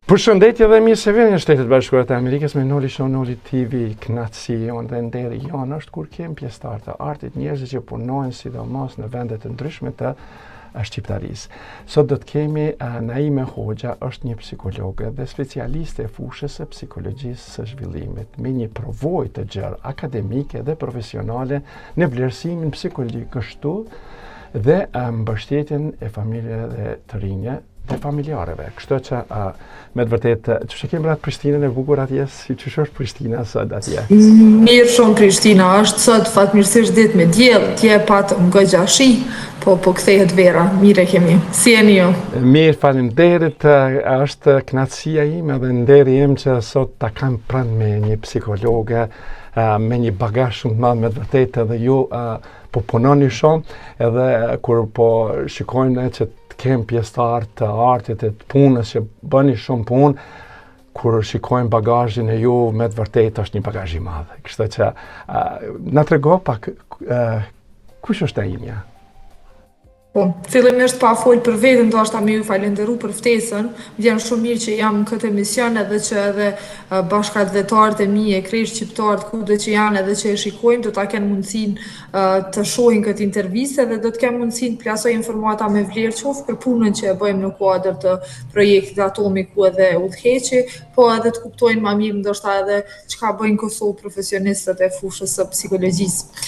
Përshëndetje dhe mirë se vini në Shtetet e Bashkuara të Amerikës me Noli Show Noli TV. Kënaqësi jonë dhe nderi jonë është kur kemi pjesëtarë të artit, njerëz që punojnë sidomos në vende të ndryshme të shqiptarisë. Sot do të kemi Naime Hoxha, është një psikologe dhe specialiste e fushës së psikologjisë së zhvillimit, me një përvojë të gjerë akademike dhe profesionale në vlerësimin psikologjik kështu dhe mbështetjen e familjeve dhe të rinjve dhe familjarëve. Kështu që a, me të vërtetë, qysh e kemi atë Prishtinën e bukur atje, si qysh është Prishtina sot atje? Mirë shumë Prishtina, është sot fatmirësisht ditë me diell, dje patëm goxha shi, po po kthehet vera, mirë e kemi. Si jeni ju? Mirë, faleminderit, është kënaqësia ime dhe nderi im që sot ta kam pranë me një psikologe, me një bagazh shumë të madh me të vërtetë edhe ju po punoni shumë edhe kur po shikojmë ne që të kem pjesëtarë të artit e të punës që bëni shumë punë, kur shikojmë bagazhin e ju, me të vërtetë është një bagazh i madh. Kështu që uh, na trego pak uh, kush është Naimja? Po, fillimisht pa fol për veten, dashta me ju falenderu për ftesën. Vjen shumë mirë që jam në këtë emision edhe që edhe bashkatdhetarët e mi e krejt shqiptarët kudo që janë edhe që e shikojnë do ta kenë mundësinë të shohin këtë intervistë dhe do të kenë mundësinë të plasoj informata me vlerë qoftë për punën që e bëjmë në kuadër të projektit Atomi ku edhe udhëheqi, po edhe të kuptojnë ma mirë ndoshta edhe çka bëjnë në Kosovë profesionistët e fushës së psikologjisë.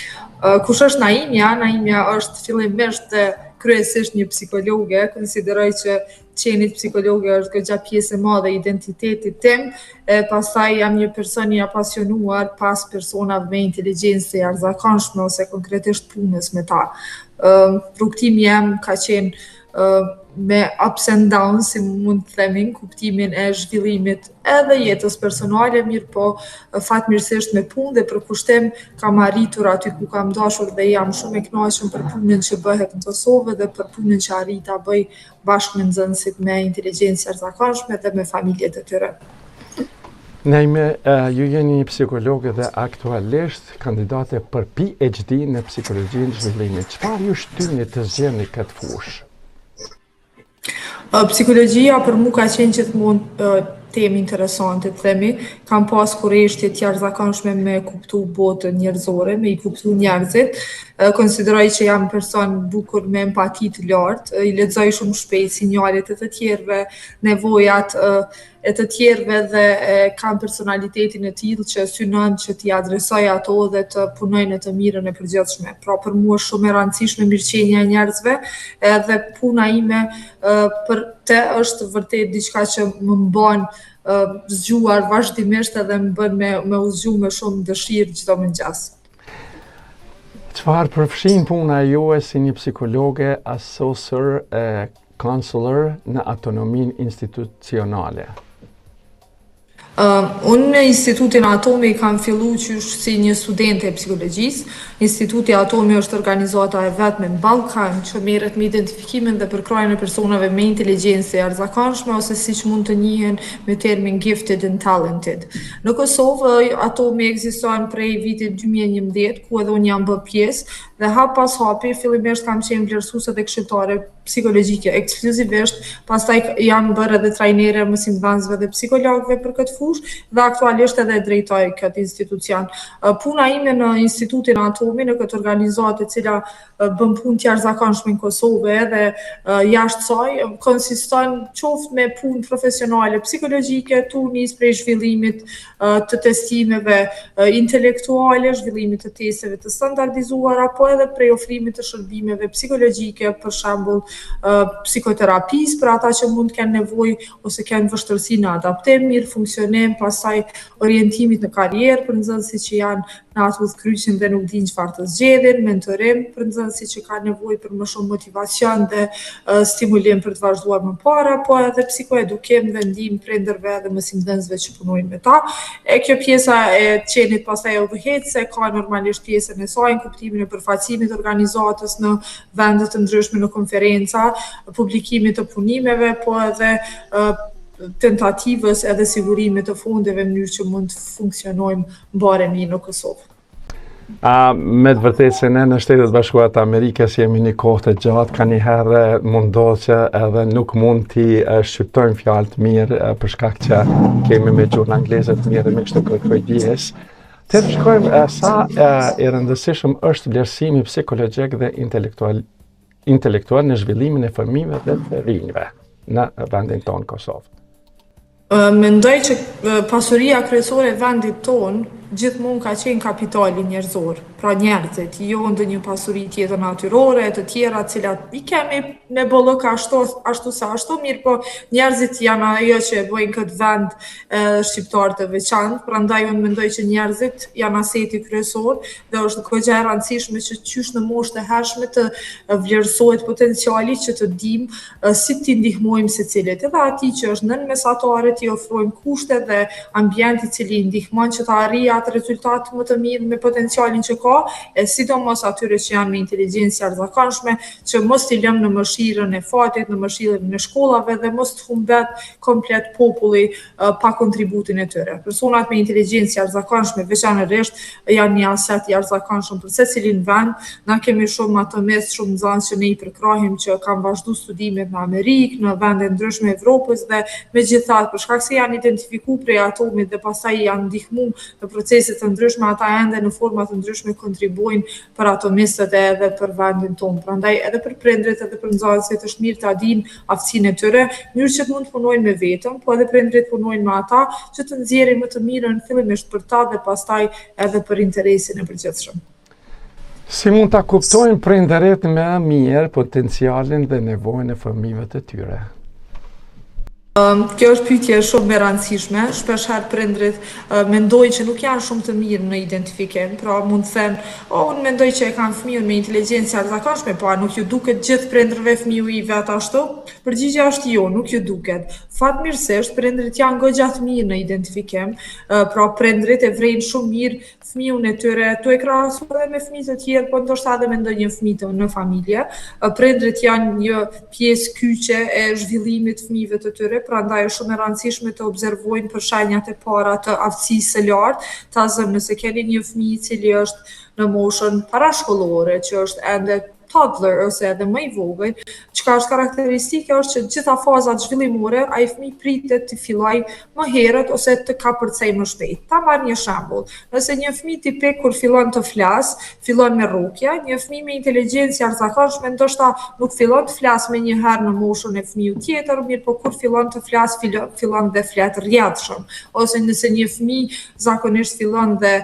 Kush është Naimja? Naimja është fillimisht dhe kryesisht një psikologe, konsideroj që qenit psikologe është goxha pjesë e madhe e identitetit tim, e pastaj jam një person i apasionuar pas personave me inteligjencë të jashtëzakonshme ose konkretisht punës me ta. Ë rrugëtimi jem ka qenë me ups and downs, si mund të themi, në kuptimin e zhvillimit edhe jetës personale, mirëpo fatmirësisht me punë dhe përkushtim kam arritur aty ku kam dashur dhe jam shumë e kënaqur për punën që bëhet në Kosovë dhe për punën që arrij ta bëj bashkë me nxënësit me inteligjencë të jashtëzakonshme dhe me familjet e tyre. Naime, ju jeni një psikologe dhe aktualisht kandidate për PhD në psikologjinë e zhvillimit. Çfarë ju shtyni të zgjidhni këtë fushë? Psikologjia për mu ka qenë gjithmonë temë interesante, të themi. Kam pas kureshtje të jashtëzakonshme me kuptu botën njerëzore, me i kuptu njerëzit. Konsideroj që jam person bukur me empati të lartë, i lexoj shumë shpejt sinjalet e të tjerëve, nevojat e të tjerëve dhe e kam personalitetin e tillë që synon që t'i adresoj ato dhe të punoj në të mirën e përgjithshme. Pra për mua është shumë e rëndësishme mirëqenia e njerëzve, edhe puna ime për te është vërtet diçka që më mban zgjuar vazhdimisht edhe më bën me me u zgju me shumë dëshirë çdo mëngjes. Çfarë përfshin puna e juaj si një psikologe, assessor, e counselor në autonominë institucionale? Uh, unë në Institutin Atomi kam fillu qysh si një studente e psikologjisë. Instituti Atomi është organizata e vetme në Ballkan që merret me identifikimin dhe përkrahjen e personave me inteligjencë të jashtëzakonshme ose siç mund të njihen me termin gifted and talented. Në Kosovë Atomi ekziston prej vitit 2011, ku edhe unë jam bë pjesë dhe hap pas hapi fillimisht kam qenë vlerësuese dhe këshilltare psikologjike ekskluzivisht, pastaj jam bërë edhe trajnere e mësimdhënësve dhe psikologëve për këtë fushë dhe aktualisht edhe drejtoj këtë institucion. Puna ime në Institutin Atomi, në këtë organizatë e cila bën punë të jashtëzakonshme në Kosovë edhe jashtë saj, konsiston qoftë me punë profesionale psikologjike, tu nis prej zhvillimit të testimeve intelektuale, zhvillimit të testeve të standardizuara, po edhe prej ofrimit të shërbimeve psikologjike, për shembull psikoterapisë për ata që mund të kenë nevojë ose kenë vështirësi në adaptim, mirëfunksionim, pastaj orientimit në karrierë për nxënësit që janë në atë udhëkryqin dhe nuk dinë çfarë të zgjedhin, mentorim për nxënësit që kanë nevojë për më shumë motivacion dhe stimulim për të vazhduar më para, po edhe psikoedukim dhe ndihmë prindërve dhe mësimdhënësve që punojnë me ta. E kjo pjesa e qenit pastaj udhëheqëse ka normalisht pjesën e saj në kuptimin e përfaqësimit të organizatës në vende të ndryshme në konferenca, publikimit të punimeve, po edhe tentativës edhe sigurimit të fondeve në mënyrë që mund të funksionojmë mbarë e mirë në Kosovë. A, me të vërtetë se ne në Shtetet Bashkuara të Amerikës jemi një kohë të gjatë, kanjëherë mund ndodhë që edhe nuk mund t'i shqiptojmë fjalët mirë për shkak që kemi me gjuhën angleze të mirë dhe me kështu kërkoj ndjesë. Të shkojmë sa i rëndësishëm është vlerësimi psikologjik dhe intelektual intelektual në zhvillimin e fëmijëve dhe të rinjve në vendin tonë Kosovë. Mendoj që pasuria kryesore e vendit tonë gjithmonë ka qenë kapitali njerëzor, pra njerëzit, jo ndonjë pasuri tjetër natyrore, të tjera të cilat i kemi me bollëk ashtu, ashtu sa ashtu, mirëpo njerëzit janë ajo që e bëjnë këtë vend shqiptar të veçantë, prandaj unë mendoj që njerëzit janë aseti kryesor dhe është goxha e rëndësishme që qysh në moshë të hershme të vlerësohet potenciali që të dimë si t'i ndihmojmë secilit, edhe atij që është nën mesatare t'i ofrojmë kushte dhe ambient i cili i ndihmon që të arrijë atë rezultat më të mirë me potencialin që ka, e sidomos atyre që janë me inteligjencë jashtëzakonshme, që mos t'i lëmë në mëshirën e fatit, në mëshirën e shkollave dhe mos të humbet komplet populli pa kontributin e tyre. Personat me inteligjencë jashtëzakonshme, veçanërisht, janë një aset i jashtëzakonshëm për secilin vend. Na kemi shumë atomistë, shumë nxënës që ne i përkrahim që kanë vazhdu studimet në Amerikë, në vende ndryshme Evropës dhe megjithatë, për shkak se janë identifiku prej atomit dhe pastaj janë ndihmu në procese të ndryshme, ata ende në forma të ndryshme kontribuojnë për atomistët edhe për vendin tonë. Prandaj edhe për prindërit edhe për nxënësit është mirë ta dinë aftësinë e tyre, në mënyrë që të mund të punojnë me veten, po edhe prindërit punojnë me ata që të nxjerrin më të mirën fillimisht për ta dhe pastaj edhe për interesin e përgjithshëm. Si mund ta kuptojnë prindërit më mirë potencialin dhe nevojën e fëmijëve të tyre? Kjo është pyetje shumë e rëndësishme. Shpeshherë prindërit mendojnë që nuk janë shumë të mirë në identifikim, pra mund të them, "O, unë mendoj që e kam fëmijën me inteligjencë jashtëzakonshme, po a nuk ju duket gjithë prindërve fëmiu i vet ashtu?" Përgjigja është jo, nuk ju duket. Fatmirësisht, prindërit janë goxha të mirë në identifikim, pra prindërit e vrejnë shumë mirë fëmijën e tyre, tu e krahasuar edhe me fëmijë të tjerë, po ndoshta edhe me ndonjë fëmijë të në familje. Prindërit janë një pjesë kyçe e zhvillimit të fëmijëve të tyre, prandaj është shumë e rëndësishme të observojnë për shenjat e para të aftësisë së lartë, ta zëmë nëse keni një fëmijë i cili është në moshën parashkollore, që është ende toddler ose edhe më i vogël, çka është karakteristike është që gjitha fazat zhvillimore ai fëmijë pritet të fillojë më herët ose të kapërcejë më shpejt. Ta marr një shembull. Nëse një fëmijë tipik kur fillon të flasë, fillon me rrokje, një fëmijë me inteligjencë jashtëzakonshme ndoshta nuk fillon të flasë menjëherë në moshën e fëmijës tjetër, mirëpo kur fillon të flasë fillon dhe flet rrjedhshëm. Ose nëse një fëmijë zakonisht fillon dhe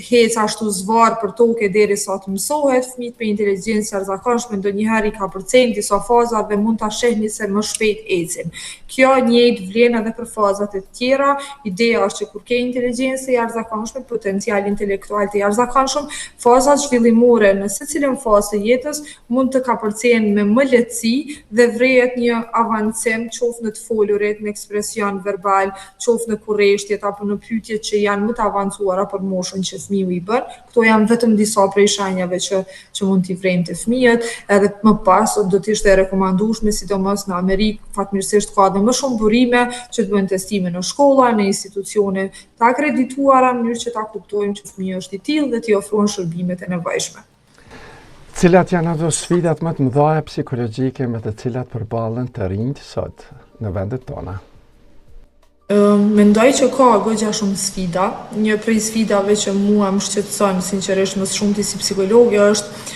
hec ashtu zvarrë për toke derisa të mësohet, fëmijët me inteligjencë jashtëzakonshme ndonjëherë i kapërcejnë disa faza dhe mund ta shihni se më shpejt ecin. Kjo njëjtë vlen edhe për fazat e tjera, ideja është që kur ke inteligjencë të jashtëzakonshme, potencial intelektual të jashtëzakonshëm, fazat zhvillimore në secilën fazë të jetës mund të kapërcehen me më lehtësi dhe vrehet një avancim qoftë në të folurit, në ekspresion verbal, qoftë në kureshtjet apo në pyetjet që janë më të avancuara për moshën që fëmiu i bën. Këto janë vetëm disa prej shenjave që që mund t'i vrejmë te fëmijët, edhe më pas do të ishte e rekomandueshme, sidomos në Amerikë, fatmirësisht ka edhe më shumë burime që të bëjnë testime në shkolla, në institucione të akredituara, në mënyrë që ta kuptojmë që fëmija është i tillë dhe t'i ofrohen shërbimet e nevojshme. Cilat janë ato sfidat më të mëdha psikologjike me të cilat përballen të rinjtë sot në vendet tona? Mendoj që ka goxha shumë sfida. Një prej sfidave që mua më shqetëson sinqerisht më së shumti si psikologe është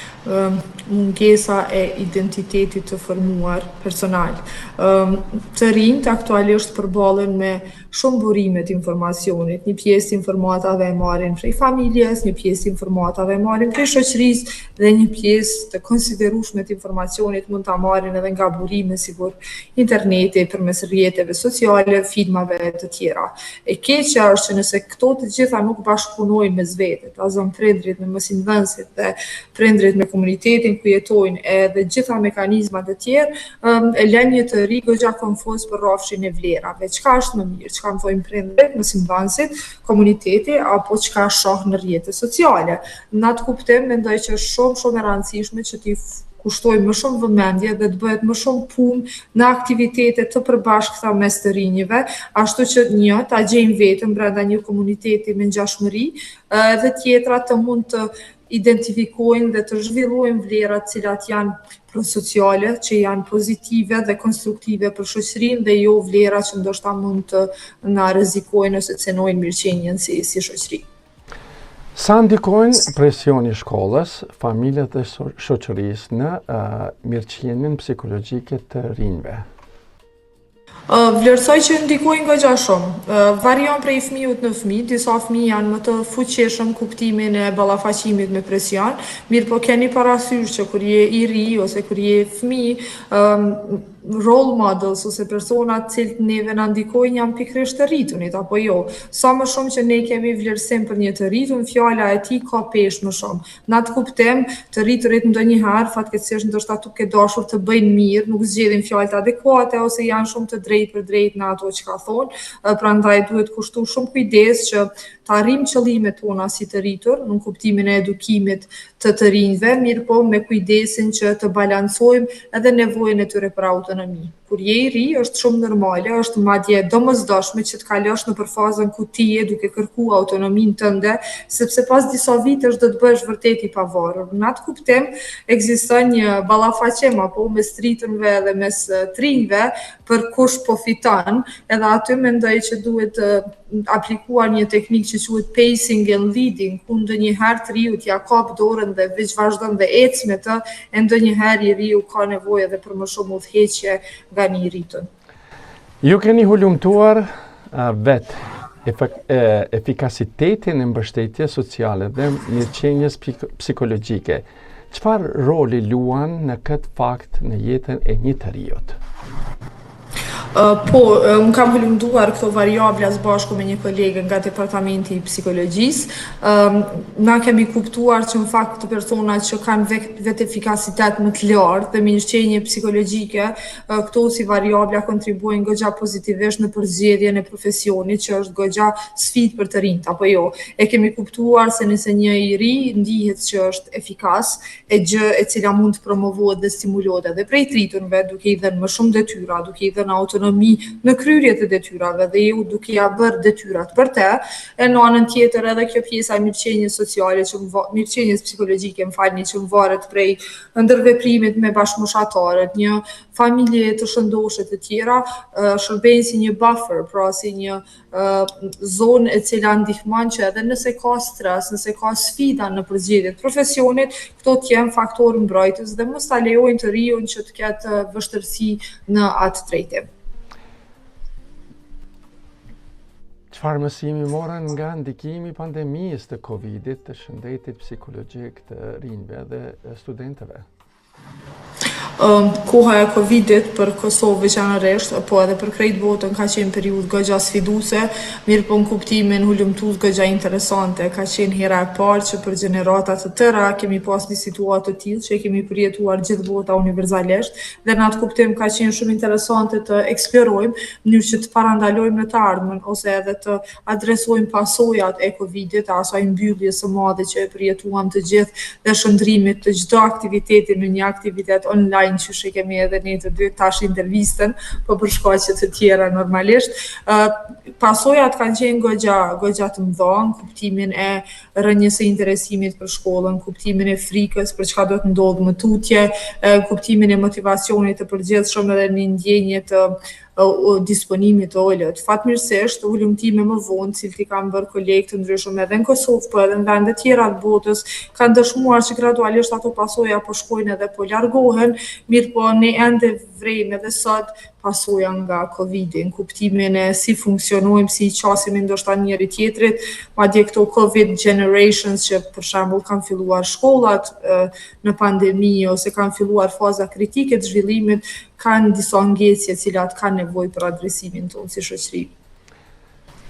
mungesa e identitetit të formuar personal. Të rinjtë aktualisht përballen me shumë burime të informacionit. Një pjesë të informatave e marrin prej familjes, një pjesë të informatave e marrin prej shoqërisë dhe një pjesë të konsiderueshme të informacionit mund ta marrin edhe nga burime sikur interneti, përmes rrjeteve sociale, filmave e të tjera. E keqja është që nëse këto të gjitha nuk bashkëpunojnë mes vete, ta zëmë prindërit me mësimdhënësit dhe prindërit me komunitetin ku jetojnë edhe gjitha mekanizmat e tjerë, e lënë një të ri goxha konfuz për rrafshin e vlerave. Çka është më mirë? Çka më thojnë prindërit, mësimdhënësit, komuniteti apo çka shoh në rrjete sociale? Në atë kuptim mendoj që është shumë shumë e rëndësishme që t'i. kushtojmë më shumë vëmendje dhe të bëhet më shumë punë në aktivitete të përbashkëta mes të rinjve, ashtu që një, ta gjejmë veten brenda një komuniteti me ngjashmëri, dhe tjetra të mund të identifikojnë dhe të zhvillojnë vlera të cilat janë prosociale, që janë pozitive dhe konstruktive për shoqërinë dhe jo vlera që ndoshta mund të na rrezikojnë ose cenojnë mirëqenien si si shoqëri. Sa ndikojnë presioni i shkollës, familjes dhe shoqërisë në uh, mirëqenien psikologjike të rinjve? Vlerësoj që ndikojnë goxha shumë. Varion prej fëmijut në fëmijë, disa fëmijë janë më të fuqishëm në kuptimin e ballafaqimit me presion, mirëpo keni parasysh që kur je i ri ose kur je fëmijë, role models ose personat të cilët neve na ndikojnë janë pikërisht të rritunit apo jo. Sa më shumë që ne kemi vlerësim për një të rritun, fjala e tij ka peshë më shumë. Në atë kuptim, të rriturit ndonjëherë, fatkeqësisht ndoshta duke dashur të bëjnë mirë, nuk zgjedhin fjalët adekuate ose janë shumë të drejtpërdrejtë në ato çka thonë, prandaj duhet kushtu shumë kujdes që të arrijmë qëllimet tona si të rritur, në kuptimin e edukimit të të rinjve, mirëpo me kujdesin që të balancojmë edhe nevojën e tyre për autonomi. Kur je i ri, është shumë normale, është madje e domosdoshme që të kalosh nëpër fazën ku ti je duke kërku autonominë tënde, sepse pas disa vitesh do të bëhesh vërtet i pavarur. Në atë kuptim, ekziston një ballafaqim apo mes të rriturve dhe mes të rinjve për kush po fiton, edhe aty mendoj që duhet aplikuar një teknikë që quhet pacing and leading, ku ndonjëherë të riut ja kap dorën dhe veç vazhdon dhe ec me të, e ndonjëherë i riu ka nevojë edhe për më shumë udhëheqje nga një i rritun. Ju keni hulumtuar uh, vetë efikasitetin e mbështetjes sociale dhe mirëqenies psikologjike. Çfarë roli luan në këtë fakt në jetën e një të riut? Po, unë kam hulumtuar këto variabla së bashku me një kolege nga departamenti i psikologjisë. Na kemi kuptuar që në fakt persona që kanë vetefikasitet më të lartë dhe mirëqenie psikologjike, këto si variabla kontribuojnë goxha pozitivisht në përzgjedhjen e profesionit, që është goxha sfidë për të rinjtë, apo jo. E kemi kuptuar se nëse një i ri ndihet që është efikas, e gjë e cila mund të promovohet dhe stimulohet edhe prej të rriturve, duke i dhënë më shumë detyra, duke i dhënë autonomi në kryerje të detyrave dhe jo duke ia bërë detyrat për te, e në anën tjetër edhe kjo pjesa e mirëqenies sociale që mirëqenies psikologjike, më falni, që varet prej ndërveprimit me bashkëmoshatarët, një familje të shëndoshë të tjera, shërbejnë si një buffer, pra si një zonë e cila ndihmon që edhe nëse ka stres, nëse ka sfida në përzgjedhje të profesionit, këto të jenë faktorë mbrojtës dhe mos ta lejojnë të riun që të ketë vështirësi në atë drejtim. Çfarë mësimi morën nga ndikimi i pandemisë të Covidit të shëndetit psikologjik të rinjve dhe studentëve? Koha e Covidit për Kosovë veçanërisht, po edhe për krejt botën ka qenë periudhë goxha sfiduese, mirëpo në kuptimin hulumtues goxha interesante. Ka qenë hera e parë që për gjenerata të tëra kemi pas një situatë të tillë që e kemi përjetuar gjithë bota universalisht dhe në atë kuptim ka qenë shumë interesante të eksplorojmë në mënyrë që të parandalojmë në të ardhmen ose edhe të adresojmë pasojat e Covidit, të asaj mbylljes së madhe që e përjetuam të gjithë dhe shndërrimit të çdo aktiviteti në një aktivitet online, qysh e kemi edhe ne të dy tash intervistën, po për shkaqe të tjera normalisht. Pasojat kanë qenë goxha goxha të mëdha në kuptimin e rënies së interesimit për shkollën, kuptimin e frikës për çka do të ndodhë më tutje, kuptimin e motivacionit të përgjithshëm edhe një ndjenje të disponimit të ulët. Fatmirësisht, hulumtime më vonë, të cilët i kanë bërë kolegë të ndryshëm edhe në Kosovë, po edhe në vende tjera të botës, kanë dëshmuar që gradualisht ato pasoja po shkojnë edhe po largohen, mirëpo ne ende vrejmë edhe sot pasoja nga Covidi, në kuptimin e si funksionojmë, si i qasemi ndoshta njëri tjetrit, madje këto Covid generations që për shembull kanë filluar shkollat në pandemi ose kanë filluar faza kritike të zhvillimit, kanë disa ngecje të cilat kanë nevojë për adresimin tonë si shoqëri.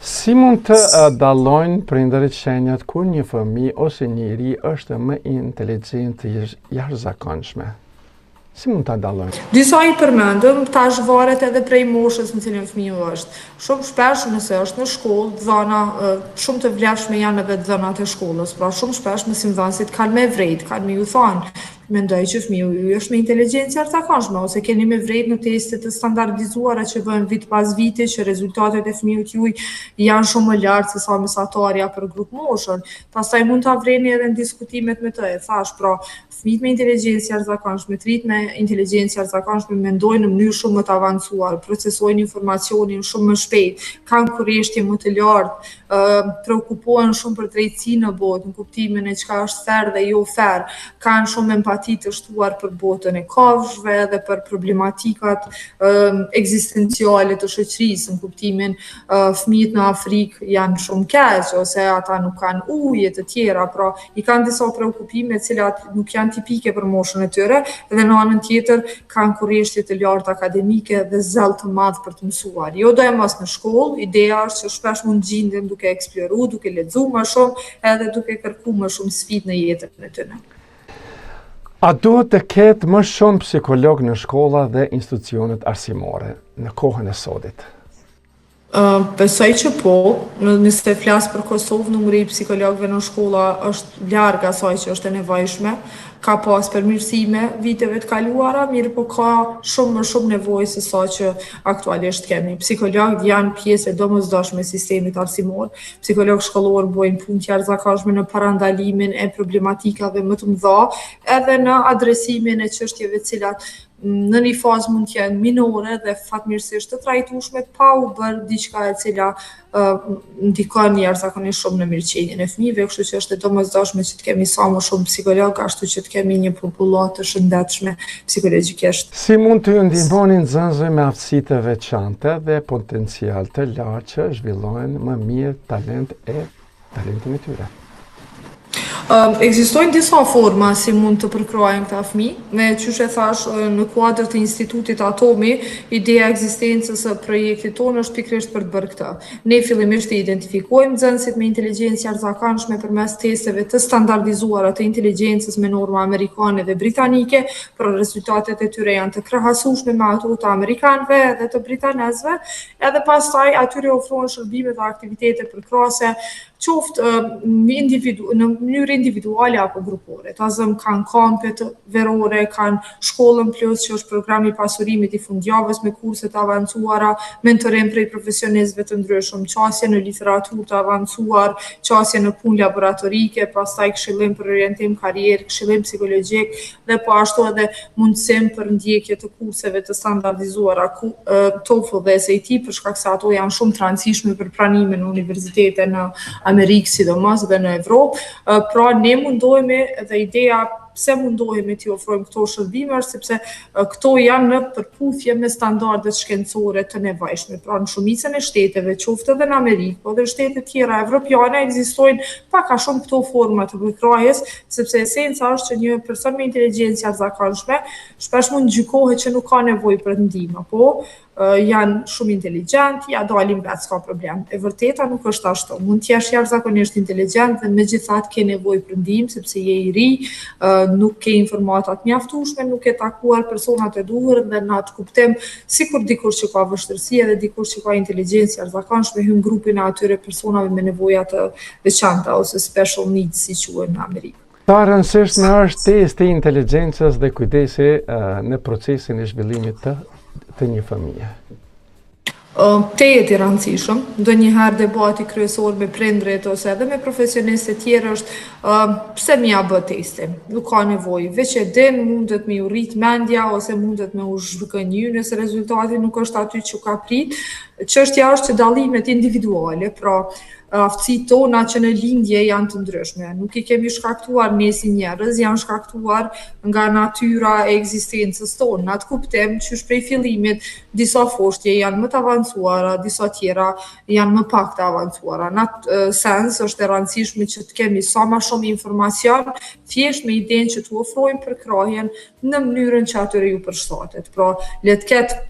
Si mund të dallojnë prindërit shenjat kur një fëmijë ose një i ri është me inteligjencë të jashtëzakonshme? Si mund ta dallojnë? Disa i përmendëm, tash varet edhe prej moshës në cilën fëmiu është. Shumë shpesh nëse është në shkollë, të dhëna shumë të vlefshme janë edhe të dhënat e shkollës. Pra shumë shpesh mësimdhënësit kanë me vrejt, kanë me ju thanë. Mendoj që fëmiu juaj është me inteligjencë jashtëzakonshme ose keni me vrejt në teste të standardizuara që bëhen vit pas viti që rezultatet e fëmijës juaj janë shumë më lart se sa mesatarja për grup moshën. Pastaj mund ta vreni edhe në diskutimet me të. E thash, pra, fëmijët me inteligjencë jashtëzakonshme, të rinjtë me inteligjencë jashtëzakonshme mendojnë në mënyrë shumë më të avancuar, procesojnë informacionin shumë më shpejt, kanë kureshtje më të lartë, preokupohen shumë për drejtësinë në botë, në kuptimin e çka është fer dhe jo fer, kanë shumë empati të shtuar për botën e kafshëve dhe për problematikat ekzistenciale të shoqërisë, në kuptimin fëmijët në Afrikë janë shumë keq ose ata nuk kanë ujë e të tjera, pra i kanë disa preokupime të cilat nuk janë tipike për moshën e tyre dhe në anën tjetër kanë kureshtje të lartë akademike dhe zell të madh për të mësuar. Jo doemos në shkollë, ideja është që shpesh mund gjinden duke eksploru, duke lexu më shumë edhe duke kërku më shumë sfidë në jetën e tyre. A duhet të ketë më shumë psikolog në shkolla dhe institucionet arsimore në kohën e sodit? Uh, besoj që po, nëse flas për Kosovë, numri i psikologëve në shkolla është larg asaj që është e nevojshme. Ka pas përmirësime viteve të kaluara, mirëpo ka shumë më shumë nevojë se sa që aktualisht kemi. Psikologët janë pjesë e domosdoshme e sistemit arsimor. Psikologët shkollorë bojnë punë të jashtëzakonshme në parandalimin e problematikave më të mëdha, edhe në adresimin e çështjeve të cilat në një fazë mund të jenë minore dhe fatmirësisht të trajtueshme pa u bërë diçka e cila uh, ndikon jashtëzakonisht shumë në mirëqenien e fëmijëve, kështu që është e domosdoshme që të kemi sa më shumë psikolog, ashtu që të kemi një popullatë të shëndetshme psikologjikisht. Si mund t'ju ndihmoni nxënësve me aftësi të veçanta dhe potencial të lartë që zhvillojnë më mirë talent e talentin e tyre? Um, ekzistojnë disa forma si mund të përkrahen këta fëmijë. Ne qysh e thash në kuadër të Institutit Atomi, ideja e ekzistencës së projektit tonë është pikërisht për të bërë këtë. Ne fillimisht i identifikojmë nxënësit me inteligjencë jashtëzakonshme përmes testeve të standardizuara të inteligjencës me norma amerikane dhe britanike, pra rezultatet e tyre janë të krahasueshme me ato të amerikanëve dhe të britanezëve, edhe pastaj atyre ofrohen shërbime dhe aktivitete përkrahëse qoftë në individu, në mënyrë individuale apo grupore. Ta zëmë kanë kampet verore, kanë shkollën plus që është programi i pasurimit i fundjavës me kurse të avancuara, mentorim prej profesionistëve të ndryshëm, qasje në literaturë të avancuar, qasje në punë laboratorike, pastaj këshillim për orientim karrierë, këshillim psikologjik dhe po ashtu edhe mundësim për ndjekje të kurseve të standardizuara TOEFL dhe SAT për shkak se ato janë shumë të rëndësishme për pranimin në universitete në Amerikë sidomos dhe në Evropë. Pra ne mundohemi dhe ideja pse mundohemi t'i ofrojmë këto shërbime është sepse këto janë në përputhje me standardet shkencore të nevojshme. Pra në shumicën e shteteve, qoftë edhe në Amerikë, po edhe në shtete tjera evropiane ekzistojnë pak a shumë këto forma të përkrahjes, sepse esenca është që një person me inteligjencë jashtëzakonshme shpesh mund të gjykohet që nuk ka nevojë për ndihmë, po janë shumë inteligjent, ja dalin vetë, s'ka problem. E vërteta nuk është ashtu. Mund të jesh jashtëzakonisht inteligjent dhe megjithatë ke nevojë për ndihmë sepse je i ri, nuk ke informata të mjaftueshme, nuk ke takuar personat e duhur dhe në atë kuptim, sikur dikush që ka vështirësi edhe dikush që ka inteligjencë jashtëzakonshme hyn në grupin e atyre personave me nevoja të veçanta ose special needs si quhen në Amerikë. Sa e rëndësishme është testi i inteligjencës dhe kujdesi në procesin e zhvillimit të, të një fëmije? Tejet i rëndësishëm, ndonjëherë debati kryesor me prindrit ose edhe me profesionistë të tjerë është uh, pse me ia bë testin, nuk ka nevojë, veç e din, mundet me ju rrit mendja ose mundet me u zhgënjy nëse rezultati nuk është aty që ka prit. Çështja është që dallimet individuale, pra aftësitë tona që në lindje janë të ndryshme. Nuk i kemi shkaktuar ne si njerëz, janë shkaktuar nga natyra e ekzistencës tonë. Në atë kuptim, qysh prej fillimit, disa foshnje janë më të avancuara, disa tjera janë më pak të avancuara. Në atë sens, është e rëndësishme që të kemi sa ma shumë informacion, thjesht me idenë që t'u ofrojmë përkrahjen në mënyrën që atyre ju përshtatet. Pra, le të ketë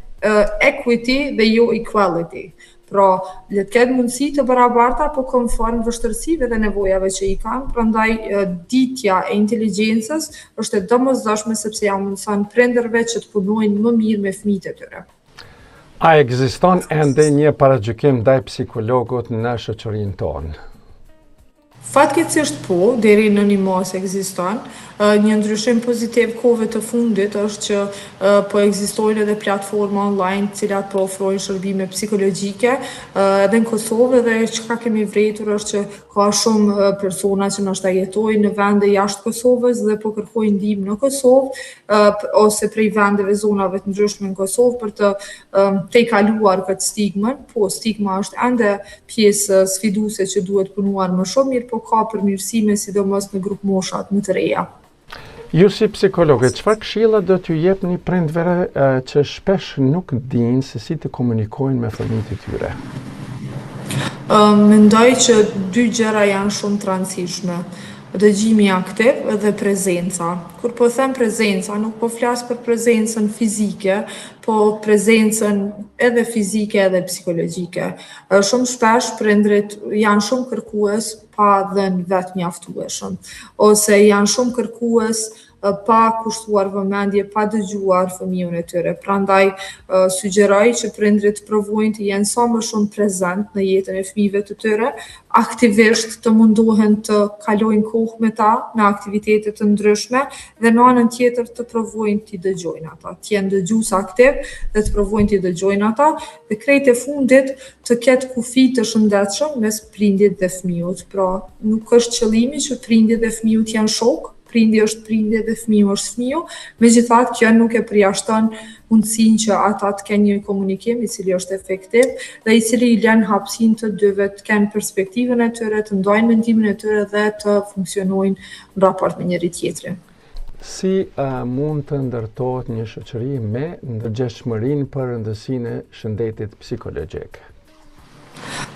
equity dhe jo equality. Pra, le të ketë mundësi të barabarta, po konform vështirësive dhe nevojave që i kanë, prandaj ditja e inteligjencës është e domosdoshme sepse ja mundëson prindërve që të punojnë më mirë me fëmijët e tyre. A ekziston ende një paragjykim ndaj psikologut në shoqërinë tonë? Fatkeqësisht po, deri në një masë ekziston. Një ndryshim pozitiv kohëve të fundit është që po ekzistojnë edhe platforma online të cilat po ofrojnë shërbime psikologjike edhe në Kosovë edhe çka kemi vërejtur është që ka shumë persona që ndoshta jetojnë në vende jashtë Kosovës dhe po kërkojnë ndihmë në Kosovë ose prej vendeve zonave të ndryshme në Kosovë për të tejkaluar këtë stigmën. Po, stigma është ende pjesë sfiduese që duhet punuar më shumë, mirëpo ka përmirësime sidomos në grupmoshat më të reja. Ju si psikologe, çfarë këshilla do t'ju jepni prindërve që shpesh nuk dinë se si të komunikojnë me fëmijët e tyre? Mendoj që dy gjëra janë shumë të rëndësishme. Dëgjimi aktiv dhe prezenca. Kur po them prezenca, nuk po flas për prezencën fizike, po prezencën edhe fizike edhe psikologjike. Shumë shpesh prindërit janë shumë kërkues pa dhënë vetë mjaftueshëm, ose janë shumë kërkues pa kushtuar vëmendje, pa dëgjuar fëmijën e tyre. Prandaj sugjeroj që prindërit të provojnë të jenë sa më shumë prezent në jetën e fëmijëve të tyre, aktivisht të mundohen të kalojnë kohë me ta në aktivitete të ndryshme dhe në anën tjetër të provojnë t'i dëgjojnë ata, të jenë dëgjues aktiv dhe të provojnë t'i dëgjojnë ata dhe krejt e fundit të ketë kufi të shëndetshëm mes prindit dhe fëmijut. Pra, nuk është qëllimi që prindi dhe fëmiu të jenë shokë, prindi është prindi dhe fëmiu është fëmiu, megjithatë kjo nuk e përjashton mundësinë që ata të kenë një komunikim i cili është efektiv dhe i cili i lën hapësinë të dyve të kenë perspektivën e tyre, të ndajnë mendimin e tyre dhe të funksionojnë në raport me njëri tjetrin. Si uh, mund të ndërtohet një shoqëri me ndërgjegjshmërinë për rëndësinë e shëndetit psikologjik?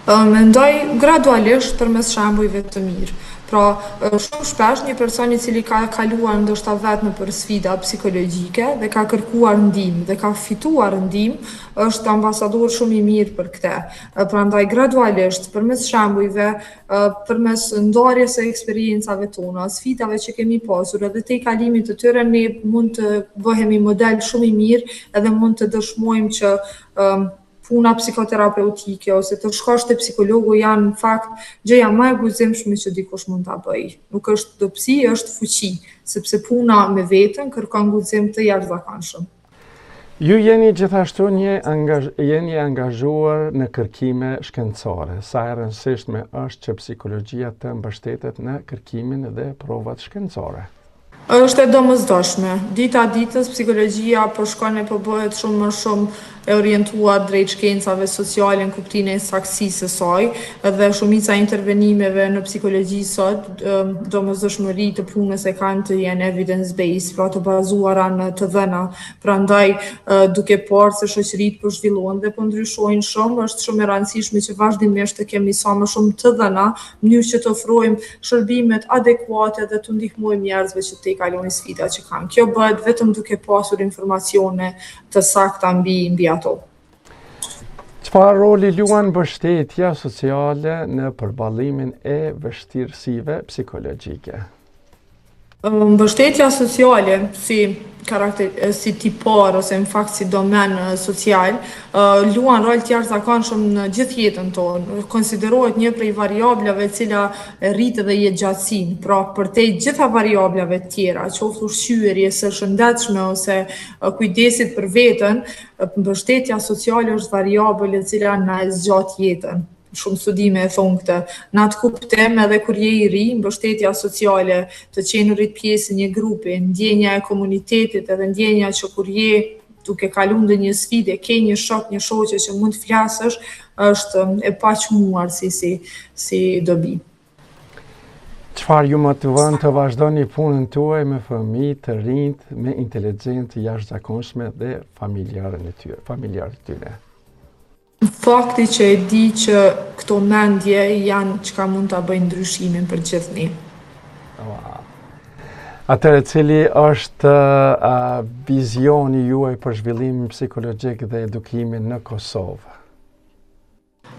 Mendoj gradualisht përmes shembujve të mirë. Pra, shumë shpesh një person i cili ka kaluar ndoshta vetë nëpër sfida psikologjike dhe ka kërkuar ndihmë dhe ka fituar ndihmë, është ambasador shumë i mirë për këtë. Prandaj gradualisht përmes shembujve, përmes ndarjes së eksperiencave tona, sfidave që kemi pasur edhe tejkalimit të tyre, ne mund të bëhemi model shumë i mirë edhe mund të dëshmojmë që puna psikoterapeutike ose të shkosh te psikologu janë në fakt gjëja më e guximshme që dikush mund ta bëjë. Nuk është dobësi, është fuqi, sepse puna me veten kërkon guxim të jashtëzakonshëm. Ju jeni gjithashtu një angazh, jeni angazhuar në kërkime shkencore. Sa e rëndësishme është që psikologjia të mbështetet në kërkimin dhe provat shkencore? Është e domosdoshme. Dita ditës psikologjia po shkon e po bëhet shumë më shumë e orientuar drejt shkencave sociale në kuptimin e saktësisë së saj dhe shumica e intervenimeve në psikologji sot domosdoshmëri të punës e kanë të jenë evidence based, pra të bazuara në të dhëna. Prandaj duke parë se shoqëritë po zhvillohen dhe po ndryshojnë shumë, është shumë e rëndësishme që vazhdimisht të kemi sa më shumë të dhëna në mënyrë që të ofrojmë shërbimet adekuate dhe t'u ndihmojmë njerëzve që të tejkalojnë sfidat që kanë. Kjo bëhet vetëm duke pasur informacione të sakta mbi mbi ato. Çfarë roli luan mbështetja sociale në përballimin e vështirësive psikologjike? Mbështetja sociale si karakter si tipar ose në fakt si domen social luan rol të jashtëzakonshëm në gjithë jetën tonë. Konsiderohet një prej variablave e cila rrit edhe jetëgjatësinë. Pra, përtej gjitha variablave të tjera, qoftë ushqyerjes së shëndetshme ose kujdesit për veten, mbështetja sociale është variabël e cila na e zgjat jetën. Shumë studime e thonë këtë. Në atë kuptim edhe kur je i ri, mbështetja sociale, të qenurit pjesë e një grupi, ndjenja e komunitetit edhe ndjenja që kur je duke kalu ndonjë sfidë, ke një shok, një shoqe që mund të flasësh, është e paçmuar si si si dobi. Çfarë ju motivon të vazhdoni punën tuaj me fëmijë të rinjtë me inteligjencë të jashtëzakonshme dhe familjarët e tyre, familjarët e tyre? Fakti që e di që këto mendje janë çka mund ta bëjnë ndryshimin për gjithë ne. Atëherë, cili është uh, vizioni juaj për zhvillimin psikologjik dhe edukimin në Kosovë?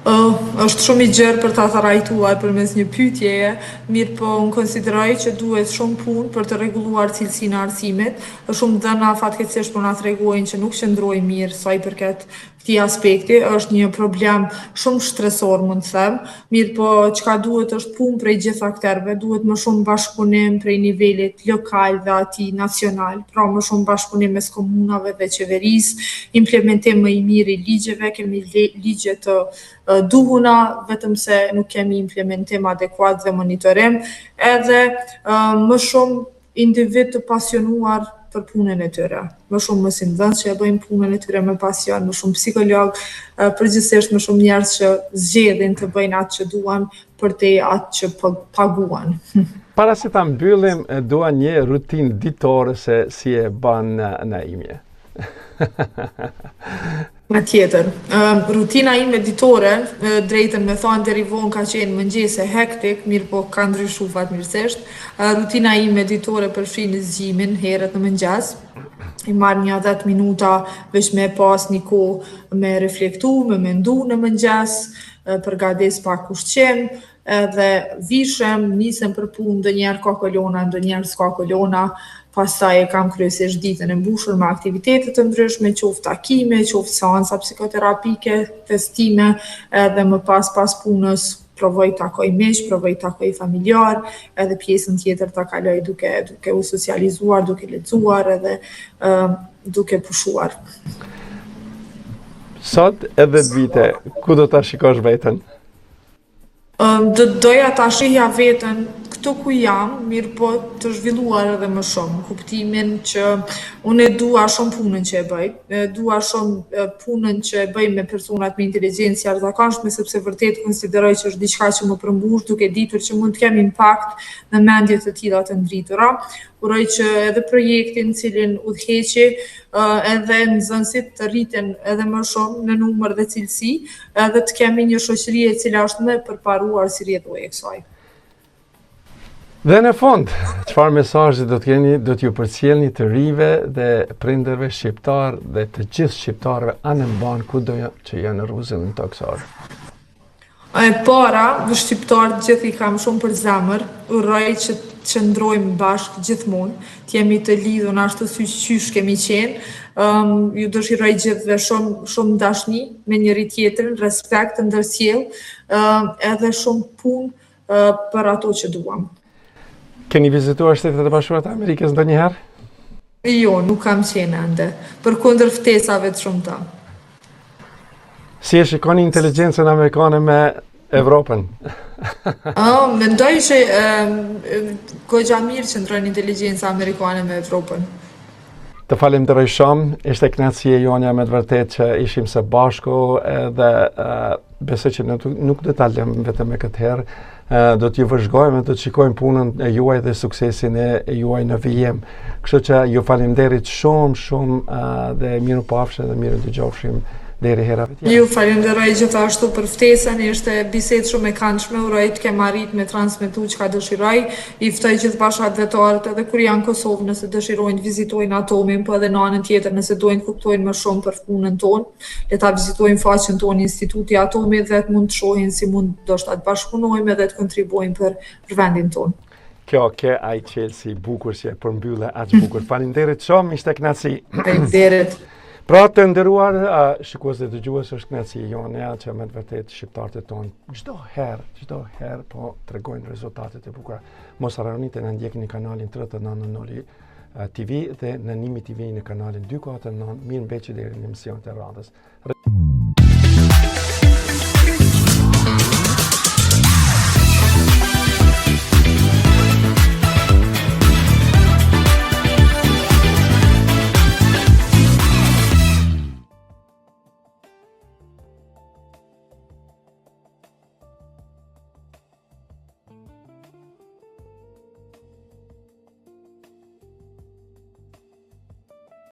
Uh, është shumë i gjerë për ta trajtuar përmes një pyetjeje, mirëpo unë konsideroj që duhet shumë punë për të rregulluar cilësinë e arsimit. Shumë dhëna fatkeqësisht po na tregojnë që nuk qëndrojnë mirë sa i përket. këtij aspekti, është një problem shumë shtresor mund të them, mirëpo çka duhet është punë prej gjithë akterëve, duhet më shumë bashkëpunim prej nivelit lokal dhe atij nacional, pra më shumë bashkëpunim mes komunave dhe qeverisë, implementim më i mirë i ligjeve, kemi ligje të duhuna, vetëm se nuk kemi implementim adekuat dhe monitorim, edhe më shumë individë të pasionuar për punën e tyre. Më shumë mësimdhënës që e bëjnë punën e tyre me pasion, më shumë psikologë, përgjithësisht më shumë njerëz që zgjedhin të bëjnë atë që duan përtej atë që paguhen. Para se ta mbyllim, dua një rutinë ditore se si e bën Naimja. Patjetër. Rutina ime ditore, drejtën me thanë deri vonë ka qenë mëngjese hektik, mirëpo ka ndryshu fatmirësisht. Rutina ime ditore përfshin zgjimin herët në mëngjes, i marr nja 10 minuta veç me pas një kohë me reflektu, me mendu në mëngjes, përgadis pak ushqim, edhe vishem, nisem për punë, ndonjëherë ka kolona, ndonjëherë s'ka kolona, pastaj e kam kryesisht ditën e mbushur me aktivitete të ndryshme, qoftë takime, qoftë seanca psikoterapike, testime, edhe më pas pas punës provoj takoj miq, provoj takoj familjar, edhe pjesën tjetër ta kaloj duke duke u socializuar, duke lexuar edhe uh, duke pushuar. Sot e 10 vite, ku do ta shikosh veten? Do të doja ta shihja veten këtu ku jam, mirëpo të zhvilluar edhe më shumë, në kuptimin që unë e dua shumë punën që e bëj, e dua shumë punën që e bëj me personat me inteligjencë të jashtëzakonshme, sepse vërtet konsideroj që është diçka që më përmbush duke ditur që mund të kem impakt në mendje të tilla të ndritura. Uroj që edhe projektin të cilin udhëheqi, edhe nxënësit të rriten edhe më shumë në numër dhe cilësi, edhe të kemi një shoqëri e cila është më e përparuar si rrjedhojë e kësaj. Dhe në fund, çfarë mesazhi do të keni, do t'ju përcjellni të rinjve dhe prindërve shqiptarë dhe të gjithë shqiptarëve anembanë kudo që janë në rruzullin tokësor? E para, shqiptarët gjithë i kam shumë për zemër, uroj që të qëndrojmë bashkë gjithmonë, të jemi të lidhun ashtu si qysh kemi qenë. Um, ju dëshiroj gjithëve shumë shumë dashni me njëri tjetrin, respekt të ndërsjellë, um, edhe shumë punë uh, për ato që duam. Keni vizituar Shtetet e Bashkuara të Amerikës ndonjëherë? Jo, nuk kam qenë ende, përkundër ftesave të shumta. Si e shikoni inteligjencën amerikane me Evropën? Oh, mendoj që goxha mirë qëndron inteligjenca amerikane me Evropën. Të falenderoj shumë, ishte kënaqësi e jonja me të vërtetë që ishim së bashku edhe uh, besoj që nuk, nuk do ta lëmë vetëm me këtë herë, uh, do t'ju vëzhgojmë, do të shikojmë punën e juaj dhe suksesin e, e juaj në vijim. Kështu që ju faleminderit shumë shumë uh, dhe mirupafshim dhe mirudëgjofshim deri herave tjera. Ju falenderoj gjithashtu për ftesën, ishte bisedë shumë e këndshme, uroj të kem arrit me transmetu çka dëshiroj. I ftoj gjithë bashkatdhetarët edhe kur janë në Kosovë nëse dëshirojnë të vizitojnë Atomin, po edhe në anën tjetër nëse dojnë të kuptojnë më shumë për punën tonë, le ta vizitojnë faqen tonë Instituti Atomi dhe të mund të shohin si mund ndoshta të bashkëpunojmë edhe të kontribuojmë për për vendin tonë. Kjo ke ai çelësi i bukur që e përmbylle aq bukur. Faleminderit shumë, ishte kënaqësi. Faleminderit. Pra të nderuar shikues dhe dëgjues është kënaqësi jonë ja, që me të vërtetë shqiptarët tonë çdo herë, çdo herë po tregojnë rezultate të bukura. Mos harroni të na ndjekni në kanalin 39 Noli TV dhe në Nimi TV në kanalin 249. Mirë mbetshi deri në emisionet e radhës.